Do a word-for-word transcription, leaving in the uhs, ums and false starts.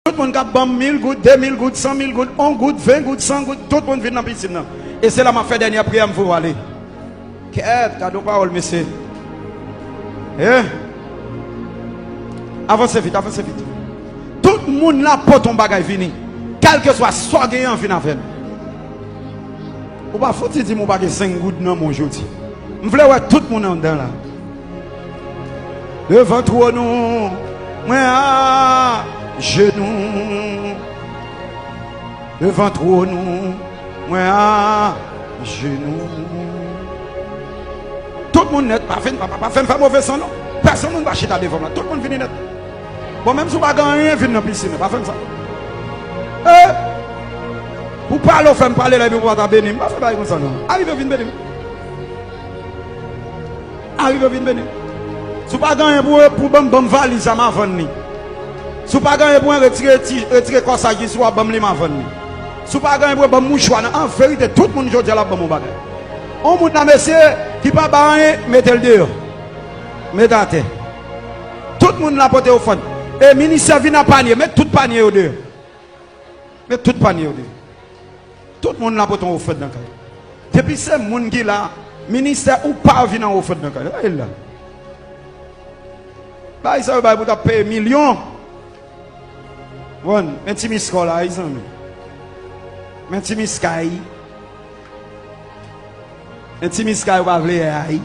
Tout moun k ap ban m mil goud, de mil goud, san mil goud, yon goud, ven goud, san goud, tout moun vin nan pisin nan. E se la m ap fè dènyè priyè m voye w ale. Kèt, gade yon pawòl, mesye. Eh? Avanse vit, avanse vit. Tout moun la pote yon bagay vini. Kèlkeswa sa w genyen an, vin avè l. Ou pa fouti di m ou pa gen senk goud nan men w jodi. M vle wè tout moun anndan la. Devan twòn ou, mwen ajenou. Devan twòn ou, mwen ajenou. Tout moun nèt, pa vin, pa, pa, pa fè m fè move san non. Pèsonn moun pa chita devan m la. Tout moun vini nèt. Bon, menm si w pa gen anyen, vin nan pisin nan. Pa fè m sa. Eh! Pou pale w fè m pale la, epi w pa ta beni m. Pa fè bagay konsa non. Arive vin beni m. Arive vin beni m. Si w pa gen anyen pou, pou ban m, ban m valiz la, m a vann li. Si w pa gen anyen pou mwen, retire ti, retire kòsaj li sou a, ban m li, m a vann li. Si w pa gen anyen pou mwen, ban m mouchwa nan. An verite, tout moun jodi a l ap ban m yon bagay. Yon moun la, mesye, ki pa bay anyen, mete l deyò. Mete atè. Tout moun la pote ofrann. E ministè vin a panye. Met tout panye yo deyò. Met tout panye yo deyò. Tout moun la pote yon ofrann nan kay. Depi se moun ki la, ministè ou pa vin an ofrann nan kay. Ay la. Bay sa yo bay pou t ap peye milyon. Bon, men ti miskò la, wi, zanmi. Men ti miskay. Men ti miskay ou pa vle ay.